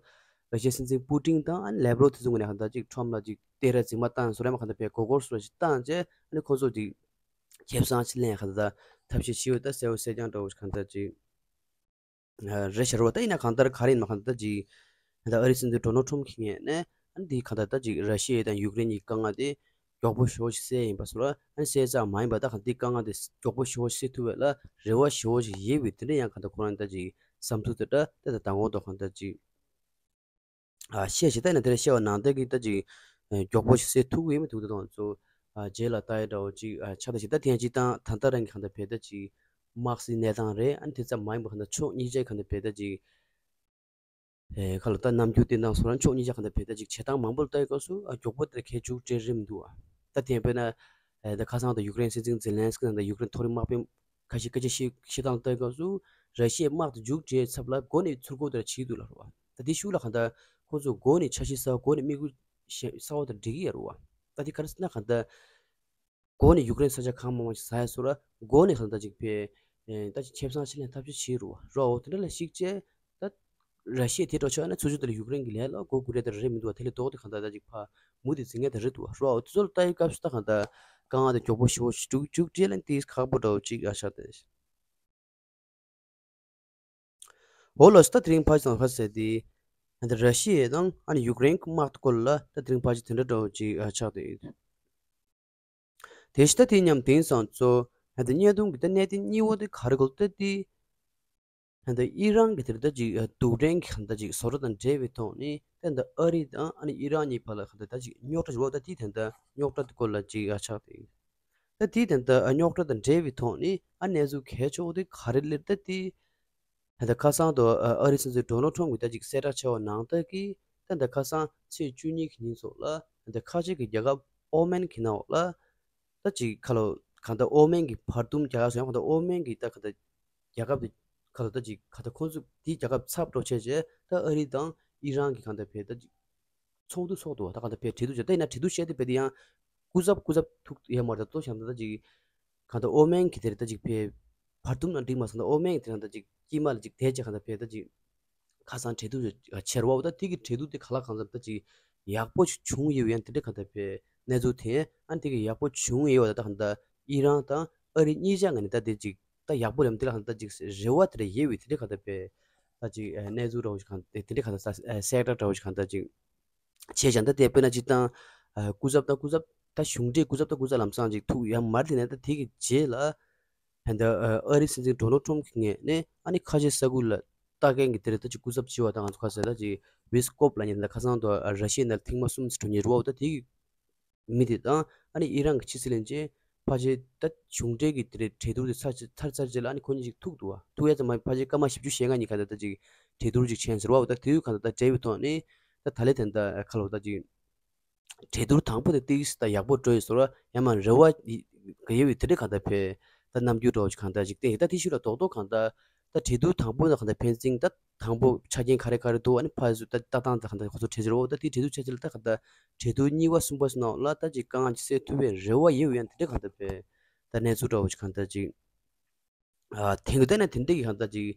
ར་ཤི་ཡའི་སྲིད་འཛིན་པུ་ཏིན་དང་ཨ་ནི་ལེབ་རོབ་དེ་ཚོ་ངོས་ནས་གང་ལྟར་ཅིག་ཊམ་ལ་ཅིག་སྟེར་ར་རྫུན་མ་བཏང་སོ་རེད་མ། གང་ལྟར་བས་མགོ་སྐོར་སོ་ར་ཅིག་བཏང་བྱས་ཨ་ནི་ཁོ་ཚོ་ཅིག་ཁེ་བཟང་ཅིག་ལེན་གང་ལྟར་ཐབས་ཤེས་བྱེད་འོས་ད་གསལ་བོ་གསལ་རྐྱང་འདྲ་བོ་གང་ལྟར་ཅིག་རེད་ཤག་རེད་བ། ད་ཡིན་ན་གང་ལྟར་ག་རེ་ཡིན་ན་གང་ལྟར་ཅིག་ད་ཨ་རིའི་སྲིད་འཛིན་ཌོ་ནལ་ཊམ་གྱི་ངོས་ནས་ཨ་ནི་འདི་གང་ལྟར་ད་ཅིག་ར་ཤི་ཡ་དང་ཡུཀ་རེན་གྱི་དཀའ་ངལ་དེ་མགྱོགས་པོ་ཞེ་པོ་ཞིག་སེལ་ཡིན་པ་སོགས་ལ་ཨ་ནི་སེལ་ཙམ་མ་ཡིན་པ་ད་གང་འདི་དཀའ་ངལ་དེ་མགྱོགས་པོ་ཞེ་པོ་ཞིག་སེལ་ཐུབ་པ་ལ་རེ་བ་ཞེ་པོ་ཞིག་ཡོད་པའི་དེ་འདྲ་ཡང་གང་ལྟར་ཁོ་རང་ད་ཅིག་བསམ་ཚུལ་དེ་འདྲ་ད་ད་དང་པོ་དང་གང་ལྟར་ཅིག་ཨ་བཤད་བྱས་ད་ཡིན་ན་དེ་འདྲ་བཤད་པ་ནང་བཞིན་གྱི་ད་ཅིག་ཨ་མགྱོགས་པོ་ཞིག་སེལ་ཐུབ་ཀྱི་ཡོད་མི་ཐུབ་ད་དང་ཚོ་ཨ་རྗེས་ལ་ལྟ་ཡ་འདྲ་བོ་ཅིག་ཨ་ཆགས་ད་ཅིག་ད་དེ་ཡང་ཅིག་ད་ད་ལྟ་རང་གི་གང་ལྟར་བས་ད་ཅིག་དམག་སྲིད་གནས་སྟངས་རེད། ཨ་ནི་དེ་ཙམ་མ་ཡིན་པ་གང་ལྟར་ཕྱོགས་གཉིས་ཆའི་གང་ལྟར་བས་ད་ཅིག་ཨེ་ཁ་ལོ་ད་ནམ་རྒྱུན་བསྟན་སྟངས་སོགས་རང་ཕྱོགས་གཉིས་ཆ་གང་ལྟར་བས་ད་ཅིག་བྱེད་སྟངས་མང་པོ་ལ་ལྟ་ཡི་སྐབས་སུ་ཨ་མགྱོགས་པོ་དེར་གལ་མཇུག་སྒྲིལ་རིན་མི་འདུག་ཨ། ད་དེ་ཡང་དཔེར་ན་ཨེ་ད་ཁ་སང་ད་ཡུཀ་རེན་སྲིད་འཛིན་ཛེ་ལན་སི་ཀི་དང་ད་ཡུཀ་རེན་མཐོ་རིམ་དམག་དཔོན་ཁ་ཤས་སྐད་ཆ་བཤད་བཤད་སྟངས་ལ་ལྟ་ཡི་སྐབས་སུ་ར་ཤི་ཡའི་དམག་དེ་མཇུག་སྒྲིལ་ཚབ་ལ་འགོ་ནས་ཚུར་རྒོལ་དེ་འདྲ་བྱེད་ཀྱི་འདུག་ལབ་རེད་བ། ད་དེ་ཤུགས་ལ་གང་ལྟར་ཁོ་ཚོ་འགོ་ནས་འཆར་གཞི་གསར་པ་འགོ་ནས་དམིགས་ཡུལ་གཞན་གསར་པ་དང་འགྲིག་གི་ཡོད་རེད་བ། ད་དེ་ག་རེ་ཟེར་ན་གང་ལྟར་འགོ་ནས་ཡུཀ་རེན་ས་ཆ་གང་མང་མང་ཞིག་ཟ་ཡ་བཟོ་ར་འགོ་ནས་གང་ལྟར་ཅིག་ཕེ་ཨེ་ད་ཅིག་ཁེ་བཟང་ཆེ་ལེན་ཐབས་ཤེས་བྱེད་རུ་བ་རོ་དེ་འདྲ་ལ་གཞིགས་བྱས་ད་ར་ཤི་ཡ་དེ་འགྲོ་ཆོག་ན་ཚུར་ཕྱོགས་དེ་ལ་ཡུཀ་རེན་གྱི་ལས་ལ་གོ་དགོས་རེད་དང་རེད་མི་འདུག་བ། དེ་ལས་ལྡོག་དེ་གང་ལྟར་ད་ཅིག་ཕ་མུ་དེ་འཛིན་ངེས་དེ་རེད་འདུག་བ་རོ་དེ་ཚོ་ལ་ལྟ་ཡི་སྐབས་སུ་ད་གང་ལྟར་དཀའ་ངལ་དེ་མགྱོགས་པོ་ཞེ་པོ་ཞིག་འཇུག་འཇུག་བྱས་ལ་དེ་ཁག་པོ་འདྲ་བོ་ཅིག་ཨ་ཆགས་ཏེ། འོ་ལགས་སོ། ད་དེ་རིང་ཕལ་ཆེར་ཧ་ཟེར་ཏེ་ད་ར་ཤི་ཡ་དང་ཨ་ནི་ཡུཀ་རེན་གྱི་དམག་སྐོར་ལ་ད་དེ་རིང་ཕལ་ཆེར་དེ་འདྲ་འདྲ་བོ་ཅིག་ཨ་ཆགས་ཏེ་ཡོད། དེ་ཤི་ད་དེ་མཉམ་དེང་སང་ཚོ་ད་བརྙན་ཐུང་གི་ད་གནད་དོན་གཉིས་པོ་དེ་ག་རེ་གོ་ད་དེ་ད་ཨི་རན་གྱི་དེར་ད་ཅིག་རྡུལ་ཕྲན་གྱི་གང་ད་ཅིག་བཟོ་གྲྭ་དང་འབྲེལ་བའི་ཐོག་ནས་ད་ད་ཨ་རི་དང་ཨ་ནི་ཨི་རན་གཉིས་བར་ལ་གང་ད་ད་ཅིག་རྙོག་དྲ་ཞིག་འོ་ད་དེ་ད་ད་རྙོག་དྲ་དེ་སྐོར་ལ་ཅིག་ཨ་ཆགས་ཏེ། ད་དེ་ད་ད་རྙོག་དྲ་དང་འབྲེལ་བའི་ཐོག་ནས་ཨ་གནས་ཚུལ་གལ་ཆེ་བོ་དེ་ག་རེ་སླེབས་ད་དེ། ད་ཁ་སང་དུ་ཨ་རིའི་སྲིད་འཛིན་ཌོ་ནལ་ཊམ་གྱིས་ད་ཅིག་གསལ་བསྒྲགས་བྱས་པ་ནང་ལྟར་གྱི་ད་ད་ཁ་སང་ཚེས་བཅུ་གཉིས་ཀྱི་ཉིན་སོགས་ལ་ད་ཁ་ཆེ་གི་རྒྱལ་ཁབ་ཨོ་མན་གྱི་ནང་ལ་ད་ཅིག་ཁ་ལོ་གང་ལྟར་ཨོ་མན་གྱི་བར་འདུམ་རྒྱལ་ཁབ་སོགས་གང་ལྟར་ཨོ་མན་གྱི་ད་གང་ལྟར་རྒྱལ་ཁབ་དེ་ཁ་ལོ་ད་ཅིག་གང་ལྟར་ཁོང་ཚོ་དེའི་རྒྱལ་ཁབ་ཚབ་འགྲོ་བྱས་བྱས་ད་ཨ་རི་དང་ཨི་རན་གྱི་གང་ལྟར་བས་ད་ཅིག་ཚོགས་འདུ་ཚོགས་འདུག་བ། ད་གང་ལྟར་བས་གྲོས་བསྡུར་བྱས་ད་ཡིན་ན་གྲོས་བསྡུར་བྱས་ཏེ་བས་དེ་ཡང་སྐུ་ཚབ་སྐུ་ཚབ་ཐུག་ཡོད་མ་རེད། ད་ལྟོ་བྱས་ན་ད་ཅིག་གང་ལྟར་ཨོ་མན་གྱི་དེ་རེད་ད་ཅིག་བས་བར་འདུམ་ནང་འགྲིག་མ་སོང་ད་ཨོ་མན་གྱི་དེ་རང་ད་ཅིག་དཀྱིལ་མ་ལ་ཅིག་དེ་བྱས་གང་ལྟར་བས་ད་ཅིག་ཁ་སང་གྲོས་བསྡུར་བྱས་རེད་བ། ད་དེ་གི་གྲོས་བསྡུར་དེ་ག་ལ་གང་ལྟར་ད་ཅིག་ཡག་པོ་ཞིག་བྱུང་ཡོད་ཡང་དེ་འདྲ་གང་ལྟར་བས་གནས་ཚུལ་དེ་ཨ་དེ་གི་ཡག་པོ་བྱུང་ཡོད་བ། ད་གང་ལྟར་ཨི་རན་དང་ཨ་རི་གཉིས་ཆ་ངོས་ནས་ད་དེ་ཅིག་ད་ཡག་པོ་རེད་དེ་ལ་གང་ལྟར་ཅིག་རེ་བ་དེ་འདྲ་ཡོད་བས་དེ་འདྲ་གང་ལྟར་བས་ད་ཅིག་གནས་ཚུལ་འདྲ་བོ་ཞིག་གང་དེ་དེ་འདྲ་གང་ལྟར་གསལ་བསྒྲགས་འདྲ་བོ་ཞིག་གང་ལྟར་ཅིག་བྱས་ཀྱང་ད་དེ་དཔེར་ན་སྤྱིར་བཏང་ཨ་སྐུ་ཚབ་དང་སྐུ་ཚབ་ད་གཞུང་འབྲེལ་སྐུ་ཚབ་དང་སྐུ་ཚབ་ལམ་སང་ཅིག་ཐུག་ཡ་མར་དེ་ནས་ད་དེ་གི་རྗེས་ལ་ད་ཨ་རིའི་སྲིད་འཛིན་ཌོ་ནལ་ཊམ་གྱི་ངོས་ནས་ཨ་ནི་ཁ་ཆེ་ས་ཁུལ་ལ་ལྟ་མཁན་གྱི་དེ་རེད་ད་ཅིག་སྐུ་ཚབ་བྱས་པ་དང་ང་ཚོ་ཁ་ཟེར་ད་ཅིག་ཝི་སི་ཀོབ་ལབ་མཁན་ད་ཁ་སང་དུ་ཨ་ར་ཤི་ཡའི་ནང་ཐེངས་མ་གསུམ་ཙམ་འགྲོ་མཁན་རེད་བ། ད་དེ་གི་མི་དེ་དང་ཨ་ནི་ཨི་རན་གྱི་ཕྱི་སྲིད་བློན་ཆེན་ཕལ་ཆེར་ད་གཞུང་འབྲེལ་གྱི་དེ་རེད་གྲོས་བསྡུར་དེ་ཚར་ཚར་ཚར་རྗེས་ལ་ཨ་ནི་ཁོ་གཉིས་ཅིག་ཐུག་འདུག་བ། ཐུག་ཡ་ཙམ་མ་ཕལ་ཆེར་སྐར་མ་བཞི་བཅུ་ཞེ་ལྔ་གཉིས་ག་ད་ད་ཅིག་གྲོས་བསྡུར་ཅིག་བྱས་ཟེར་བ། ད་དེའི་ག་ད་ད་འབྲེལ་བའི་ཐོག་ནས་ད་ད་ལེ་དེ་ད་ཁ་ལོ་ད་ཅིག་གྲོས་བསྡུར་དང་པོ་དེ་ཏིག་ཙམ་ད་ཡག་པོ་འགྲོ་ཡི་ཟེར་བ་ཡང་མ་རེ་བ་ཡི་ག་ཡོད་པའི་དེ་འདྲའི་གང་ལྟར་བས་ད་རྣམ་འགྱུར་འདྲ་བོ་ཞིག་གང་ལྟར་ཞིག་བསྟན་ཡོད། ད་དེ་ཤུལ་ལ་རྡོག་རྡོག་གང་ལྟར་ད་གྲོས་བསྡུར་དང་པོ་ད་གང་ལྟར་ཕན་ཚུན་ད་དང་པོ་ཆ་རྐྱེན་ག་རེ་ག་རེ་འདུག་ཨ་ནི་ཕར་ཚུར་ད་ལྟ་སྟངས་ད་གང་ལྟར་ཁོ་ཚོ་གྲོས་ཟེར་བ་ད་དེ་གྲོས་བསྡུར་ཆ་ཆེ་ལ་ད་གང་ལྟར་གྲོས་བསྡུར་གཉིས་པ་གསུམ་པ་སོགས་ནང་ལ་ད་ཅིག་དཀའ་ངལ་ཅིག་སེལ་ཐུབ་པའི་རེ་བ་ཡོད་ཡང་དེ་འདྲའི་གང་ལྟར་བས་ད་གནས་ཚུལ་འདྲ་བོ་ཞིག་གང་ལྟར་ཅིག་ཨ་དེང་གི་ད་ནི་དེ་འདྲ་གི་གང་ལྟར་ཅིག་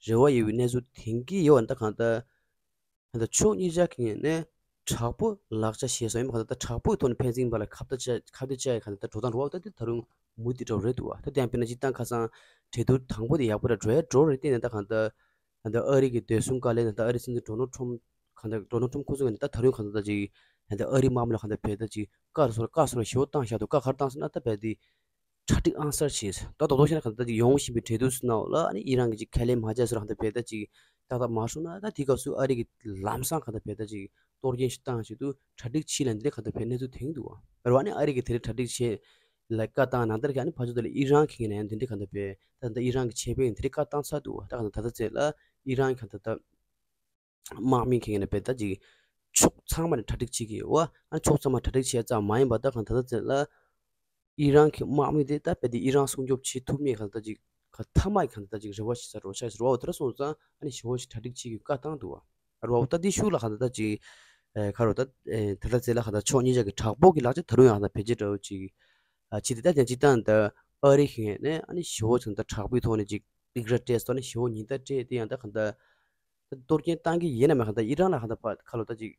རེ་བ་ཡོད་པའི་གནས་ཚུལ་དེང་གི་ཡོད་པ་ད་གང་ལྟར། ད་ཕྱོགས་གཉིས་ཆ་གི་ངོས་ནས་དྲག་པོ་ལག་ཆ་བཞེས་སོང་ཡིན་པ་གང་ལྟར་ད་དྲག་པོའི་ཐོག་ནས་ཕན་ཚུན་བར་ལ་ཁ་བརྡ་བྱ་ཁ་བརྡ་བྱ་ཡ་གང་ལྟར་ད་འགྲོ་སྟངས་རེད་བ། ད་དེ་ད་རུང་མུ་མཐུད་འགྲོ་རེད་འདུག་བ། ད་དེ་ཡང་དཔེར་ན་སྤྱིར་བཏང་ཁ་སང་གྲོས་བསྡུར་དང་པོ་དེ་ཡག་པོ་ར་འགྲོ་ཡ་འགྲོ་རེད་བལྟས་ན་ད་གང་ལྟར་ད་ལྟ་ཨ་རི་གི་བདེ་སྲུང་བཀའ་བློན་ད་ལྟ་ཨ་རི་སྲིད་འཛིན་ཌོ་ནལ་ཊམ་གང་ལྟར་ཌོ་ནལ་ཊམ་ཁོ་ཚོ་ངོས་ནས་ད་ད་རུང་གང་ལྟར་ད་ཅིག་ད་ལྟ་ཨ་རི་དམག་མི་ལ་གང་ལྟར་བས་ད་ཅིག་བཀའ་སོགས་བཀའ་སོགས་ཞེ་པོ་བཏང་བཞག་འདུག་བཀའ་ག་རེ་བཏང་ཟེར་ན་ད་བས་དེ། གྲ་སྒྲིག་ཨང་གསར་བྱས། ད་རྡོག་རྡོག་བཤད་ན་གང་ལྟར་ཅིག་ཡོང་བཞིན་པའི་གྲོས་བསྡུར་ཚོ་ནང་ལ་ཨ་ནི་ཨི་རན་གྱིས་ཅིག་ཁས་ལེན་མ་བྱས་ཟེར་གང་ལྟར་བས་ད་ཅིག་ཏག་ཏག་མ་བྱུང་ན་ད་དེ་སྐབས་སུ་ཨ་རི་གི་ལམ་སང་གང་ལྟར་བས་ད་ཅིག་གཏོར་སྐྱོན་ཞིག་བཏང་བྱས་འདུག་གྲ་སྒྲིག་བྱེད་ལ་འདི་འདྲའི་གང་ལྟར་བས་གནས་ཚུལ་དེ་འདུག་བ། རེད་བ། ཨ་ནི་ཨ་རི་གིས་དེ་རིང་གྲ་སྒྲིག་བྱེད་ལ་བཀའ་བཏང་ནང་ལྟར་གྱི་ཨ་ནི་ཕར་ཚུར་དེ་ལ་ཨི་རན་གྱི་ངོས་ནས་འདི་འདྲའི་གང་ལྟར་བས་ད་ད་ཨི་རན་གྱི་ཆེད་དཔོན་འདི་འདྲའི་བཀའ་བཏང་ཚར་འདུག་བ། ད་གང་ལྟར་ད་ལྟ་ཚེ་ལ་ཨི་རན་གྱི་གང་ལྟར་ད། དམག་མི་ཁེ་ངེ་ན་བས་ད་ཅིག་ཕྱོགས་ཚང་མ་ནས་གྲ་སྒྲིག་བྱེད་ཀྱི་ཡོད་བ། ཨ་ཕྱོགས་ཚང་མ་གྲ་སྒྲིག་བྱས་ཙམ་མ་ཡིན་པ་ད་གང་ད་ལྟ་ཚེ་ལ་ཨི་རན་གྱི་དམག་མི་དེ་ད་བས་དེ་ཨི་རན་སྲུང་སྐྱོབ་བྱེད་ཐུབ་མེད་གང་ད་ཅིག་ག་ཐ་མ་གང་ད་ཅིག་རེ་བ་ཞིག་ས་རོ་ཆ་ཞིག་རོ་བ་དེ་ར་སོང་ཙང་ཨ་ནི་ཞེ་བོ་ཞིག་གྲ་སྒྲིག་བྱེད་ཀྱི་བཀའ་བཏང་འདུག་བ། རོ་བ་ད་དེ་ཤུགས་ལ་གང་ད་ད་ཅིག་ཁ་རོ་ད་ད་ལྟ་ཚེ་ལ་གང་ད་ཕྱོགས་གཉིས་ཆ་གི་དྲག་པོ་གི་ལག་ཆ་ད་རུང་ཡང་གང་ད་བེད་སྤྱད་འདྲ་བོ་ཅིག་ཨ་ཅི་དེ་ད་ཀྱང་ཅིག་ད་ད་ཨ་རི་ཁེ་ངེ་ནས་ཨ་ནི་ཞེ་བོ་ཅིག་ད་དྲག་པོའི་ཐོག་ནས་ཅིག་ཨི་ག་ར་སྤྲད་སོང་ནས་ཞེ་པོ་ཉེན་བརྡ་སྤྲད་དེ་ཡང་ད་གང་ལྟར་ད་གཏོར་སྐྱོན་བཏང་གི་ཡིན་ན་མེད་གང་ལྟར་ཨི་རན་ལ་གང་ལྟར་ཕར་ཁ་ལོ་ད་ཅིག་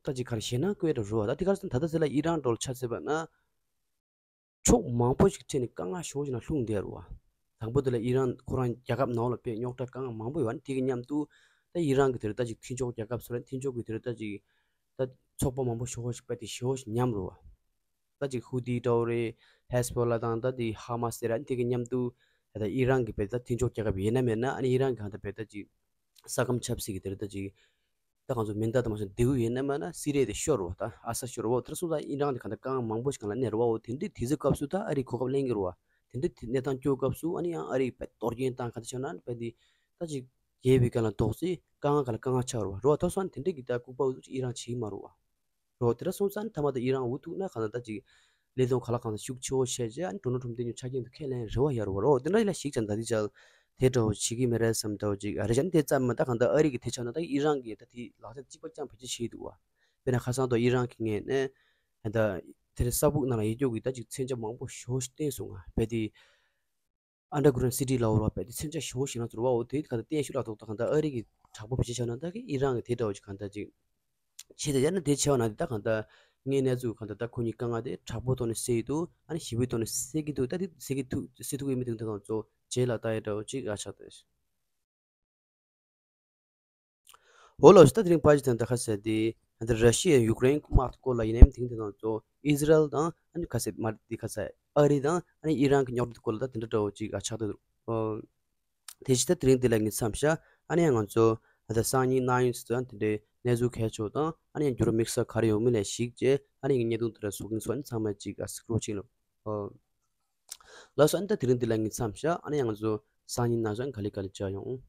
ད་ཅིག་ག་རེ་ཞེད་སྣང་སྐུལ་ཡ་འགྲོ་རུ་བ། ད་དེ་ག་རེ་ཟེར་ན་ད་ལྟ་ཟེར་ལ་ཨི་རན་འགྲོ་ལ་ཆ་བཞག་པ་ན། ཕྱོགས་མང་པོ་ཞིག་འཕྲད་ནས་དཀའ་ངལ་ཞེ་པོ་ཞིག་ནང་ལྷུང་བསྡད་རུ་བ། དང་པོ་དེ་ལ་ཨི་རན་ཁོ་རང་རྒྱལ་ཁབ་ནང་ལ་དཔེ་རྙོག་དྲ་དཀའ་ངལ་མང་པོ་ཡོད་བ། ཨ་ནི་དེ་གི་མཉམ་དུ་ད་ཨི་རན་གི་དེ་རུ་ད་ཅིག་མཐུན་ཕྱོགས་རྒྱལ་ཁབ་ཚོ་རེད། མཐུན་ཕྱོགས་གི་དེ་རུ་ད་ཅིག་ད་ཚོགས་པ་མང་པོ་ཞེ་པོ་ཞིག་དཔེ་དེ་ཞེ་པོ་ཞིག་མཉམ་རུ་བ། ད་ཅིག་ཧུ་ཏི་འདྲ་བོ་རེད། ཧེ་ཟ་བྷོ་ལ་དང་ད་དེ་ཧ་མ་སི་རེད། ཨ་ནི་དེ་གི་མཉམ་དུ་ད་ཨི་རན་གི་དཔེ་ད་མཐུན་ཕྱོགས་རྒྱལ་ཁབ་ཡིན་ན་མེད་ན། ཨ་ནི་ཨི་རན་གི་གང་ལྟར་དཔེ་ད་ཅིག་ས་ཁམས་ཆབ་སྲིད་ཀྱི་དེ་རུ་ད་ཅིག་ད་ང་ཚོ་མེ་མདའ་དང་མ་སོང་མདེའུ་ཡིན་ན་མ་ན་སི་རི་ཡ་དེ་ཤོར་བ། ད་ཨ་སད་ཤོར་བ། དེར་སོང་ཙང་ཨི་རན་དེ་ག་འདྲ་དཀའ་ངལ་མང་པོ་ཞིག་གང་ལ་གནས་རུ་བའོ། དེ་འདྲའི་དུས་ཚོད་སྐབས་སུ་ད་ཨ་རིའི་གོ་སྐབས་ལེན་གྱི་རུ་བ། དེ་འདྲའི་དེ་གནས་སྟངས་སྐྱོ་སྐབས་སུ་ཨ་ནི་ཡང་ཨ་རིའི་དཔེ་གཏོར་སྐྱོན་བཏང་ག་འདྲ་ཆགས་ན་དཔེ་དེ་ད་ཅིག་རྒྱལ་བའི་སྐད་ལ་རྡོག་རྫིས་དཀའ་ངལ་ག་ལ་དཀའ་ངལ་ཆགས་རུ་བ་རུ་བ། ཐོག་སོང་དེ་འདྲའི་གི་ད་ལྐུགས་པ་འུ་ཚུགས་ཨི་རན་བྱེད་ཀྱི་མ་རུ་བ། རོ་དེ་འདྲ་སོང་ཙང་ཐ་མ་དུ་ཨི་རན་འུ་ཐུག་ན་གང་ལྟར་ད་ཅིག་ལས་དོན་ག་ལ་གང་ལྟར་ཤུགས་ཆེ་བོ་བྱས་རྗེས་ཨ་ནི་ཌོ་ནལ་ཊམ་དེ་ཉིད་ཆ་རྐྱེན་དུ་ཁས་ལེན་རེ་བ་ཡོད་རེད་བ། རོ་དེ་འདྲ་ཡིན་ལ་ཞིག་ཀྱང་ད་དེ་ཅག་དེ་འདྲ་བོ་བྱེད་ཀྱི་མེད་རེད་བསམ་འདྲ་བོ་ཅིག་ཨ་རེ་བྱས་ནས་དེ་ཙམ་མ་ད་གང་ལྟར་ཨ་རི་གི་དེ་ཆགས་ན་ད་ཨི་རན་གི་ད་དེ་ལག་ཆ་གཅིག་པ་ཅང་བེད་སྤྱོད་བྱེད་ཀྱི་འདུག་བ། དཔེར་ན་ཁ་སང་དུ་ཨི་རན་གི་ངོས་ནས་ད་དེ་རིང་ས་ཕུག་ནང་ལ་ཡོད་རྒྱུ་གི་ད་ཅིག་མཚོན་ཆ་མང་པོ་ཞེ་པོ་ཞིག་བསྟན་སོང་ང་བས་དེ། ཨན་ཌར་གྷ་རའུན་ཌ་སི་ཊི་ལ་འོར་བ་བས་དེ་མཚོན་ཆ་ཞེ་པོ་ཞིག་ན་ཚོར་བའོ། དེ་ག་ད་བསྟན་ཞུ་ལ་ཐོག་ད་གང་ལྟར་ཨ་རི་གི་དྲག་པོ་བྱེད་ཆགས་ན་ད་གི་ཨི་རན་གི་དེ་འདྲ་བོ་ཅིག་གང་ལྟར་ཅིག་བྱེད་དེ་ཡང་ན་དེ་ཆེ་བ་ན་དེ་ད་གང་ལྟར་ངའི་གནས་ཚུལ་གང་ལྟར་ད་ཁོ་གཉིས་དཀའ་ངལ་དེ་དྲག་པོ་ཐོག་ནས་སེལ་ཡི་འདུག་ཨ་ནི་ཞི་བའི་ཐོག་ནས་སེལ་གི་འདུག་ད་དེ་སེལ་གི་ཐུག་སེལ་ཐུག་ཡོད་མེད་དེ་ད་ང་ཚོ་རྗེས་ལ་ལྟ་ཡ་འདྲ་བོ་ཅིག་ཨ་ཆགས་ཏེ། འོ་ལགས་སོ། ད་དེ་རིང་ཕར་ཞིག་དང་ད་ཁ་གསལ་དེ་ད་ར་ཤི་ཡ་ཡུཀ་རེན་དམག་སྐོར་ལ་ཡིན་ནའི་དེང་དེ་ང་ཚོ་ཨི་ཟི་རལ་དང་ཨ་ནི་ཁ་གསལ་མར་དེ་ཁ་གསལ་ཨ་རི་དང་ཨ་ནི་ཨི་རན་གི་རྙོག་དྲ་སྐོར་ལ་ད་དེ་འདྲ་འདྲ་བོ་ཅིག་ཨ་ཆགས་འདུག་ཨོ། དེ་བཞིན་ད་དེ་རིང་འདི་ལ་ངས་མཚམས་བཞག་ཨ་ནི་ཡང་ང་ཚོ་ད་སང་ཉིན་གནངས་ཉིན་ཚོ་ཡང་དེ་འདྲའི་གནས་ཚུལ་གལ་ཆེ་བ་དང་ཨ་ནི་ཡང་འགྱུར་བ་དམིགས་བསལ་ག་རེ་ཡོང་མིན་ལ་གཞིགས་རྗེས་ཨ་ནི་ངས་བརྙན་ཐུང་དེ་འདྲ་བཟོ་གིན་སོང་། ཨ་ནི་ཚང་མ་ཅིག་ཨ་སི་ཀྲོལ་ཅིག་ལ་ཨོ། ལགས་སོ། ཨ་ནི་ད་དེ་རིང་འདི་ལ་ངས་མཚམས་བཞག་ཨ་ནི་ཡང་ང་ཚོ་སང་ཉིན་ནང་བཞིན་ག་ལེ་ག་ལེ་མཇལ་ཡོང་།